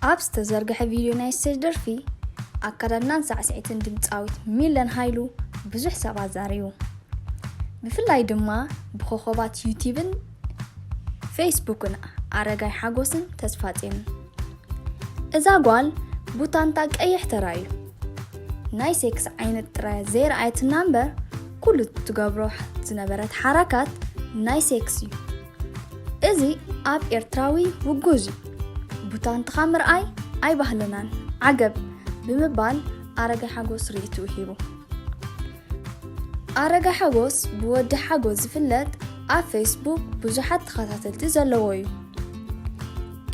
ኣብ ዝተዘርግሐ ቪድዮ ናይ ስቴጅ ደርፊ ኣከዳድናን ሳዕስዒትን ድምፃዊት ሚለን ሃይሉ ብዙሕ ሰብ ኣዛሪቡ። ብፍላይ ድማ ብኮኸባት ዩቲብን ፌስቡክን ኣረጋይ ሓጎስን ተስፋጼንን። እዛ ጓል ቡታንታ ቀይሕ ተራእዩ። ናይ ሴክስ ዓይነት ጥራይ ዘይረኣየትና እምበር ኩሉ ትገብሮ ዝነበረት ሓረካት ናይ ሴክስ እዩ። እዚ ኣብ ኤርትራዊ ውጉዝ እዩ። ቡታንትኻ ምርኣይ ኣይባህልናን፣ ዓገብ ብምባል ኣረጋይ ሓጎስ ርእይትኡ ሂቡ። ኣረጋይ ሓጎስ ብወዲ ሓጎስ ዝፍለጥ ኣብ ፌስቡክ ብዙሓት ተኸታተልቲ ዘለዎ እዩ።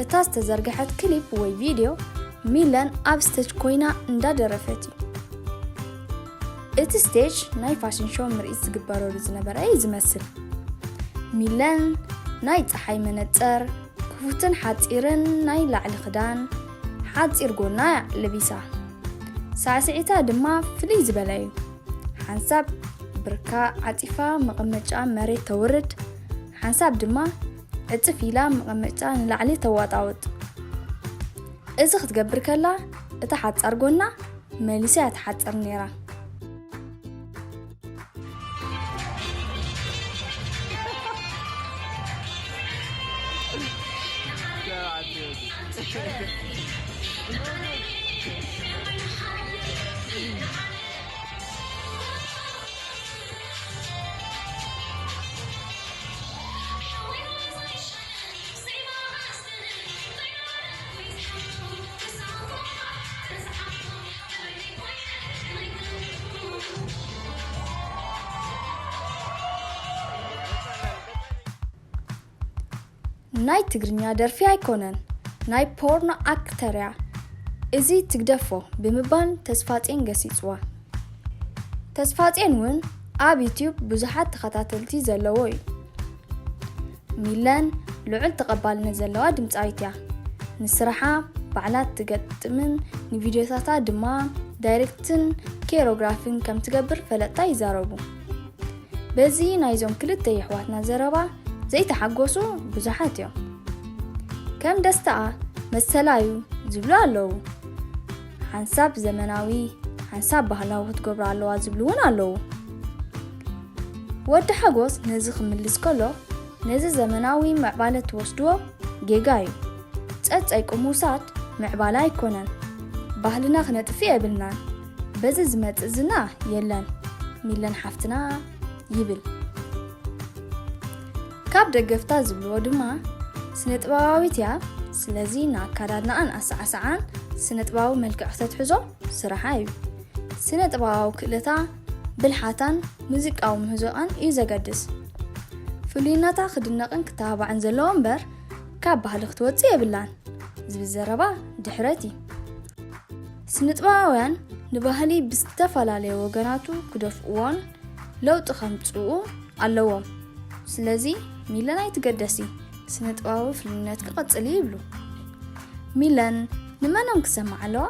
እታ ዝተዘርግሐት ክሊፕ ወይ ቪድዮ ሚለን ኣብ ስቴጅ ኮይና እንዳደረፈት እዩ። እቲ ስቴጅ ናይ ፋሽን ሾው ምርኢት ዝግበረሉ ዝነበረ እዩ ዝመስል። ሚለን ናይ ጸሓይ መነጸር፣ ክፉትን ሓጺርን ናይ ላዕሊ ክዳን፣ ሓጺር ጎና ለቢሳ። ሳዕስዒታ ድማ ፍልይ ዝበለ እዩ። ሓንሳብ ብርካ ዓጺፋ መቐመጫ መሬት ተውርድ፣ ሓንሳብ ድማ ዕጽፍ ኢላ መቐመጫ ንላዕሊ ተዋጣውጥ። እዚ ክትገብር ከላ እታ ሓጻር ጎና መሊሳ እያ ትሓጽር ነይራ። ናይ ትግርኛ ደርፊ ኣይኮነን፣ ናይ ፖርኖ ኣክተር እያ፣ እዚ ትግደፎ ብምባል ተስፋጼን ገሲጽዋ። ተስፋጼን እውን ኣብ ዩትዩብ ብዙሓት ተኸታተልቲ ዘለዎ እዩ። ሚለን ልዑል ተቐባልነት ዘለዋ ድምፃዊት እያ። ንስራሓ ባዕላ ትገጥምን ንቪድዮታታ ድማ ዳይሬክትን ኮሪዮግራፊን ከም ትገብር ፈለጥታ ይዛረቡ። በዚ ናይዞም ክልተ የሕዋትና ዘረባ ዘይተሓጎሱ ብዙሓት እዮም። ከም ደስታኣ መሰላዩ ዝብሉ ኣለዉ። ሓንሳብ ዘመናዊ፣ ሓንሳብ ባህላዊ ክትገብሮ ኣለዋ ዝብሉ እውን ኣለዉ። ወዲ ሓጎስ ነዚ ክምልስ ከሎ፣ ነዚ ዘመናዊ ምዕባለ ትወስድዎ ጌጋ እዩ። ጸጸይቁ ምውሳድ ምዕባለ ኣይኮነን። ባህልና ክነጥፍእ የብልናን። በዚ ዝመጽእ ዝና የለን። ሚለን ሓፍትና ይብል። ካብ ደገፍታ ዝብልዎ ድማ ስነ ጥበባዊት እያ፣ ስለዚ ንኣካዳድናኣን ኣሰዓስዓን ስነ ጥበባዊ መልክዕ ክተትሕዞ ስራሓ እዩ። ስነ ጥበባዊ ክእለታ፣ ብልሓታን ሙዚቃዊ ምህዞኣን እዩ ዘገድስ። ፍሉይነታ ክድነቕን ክተባባዕን ዘለዎ እምበር ካብ ባህሊ ክትወጽእ የብላን ዝብል ዘረባ ድሕረት እዩ። ስነ ጥበባውያን ንባህሊ ብዝተፈላለየ ወገናቱ ክደፍእዎን ለውጢ ከምጽኡ ኣለዎም። ስለዚ ሚለን ኣይትገደሲ፣ ስነ ጥበባዊ ፍልነት ክቐጽል ይብሉ። ሚለን ንመኖም ክሰምዓ ኣለዋ?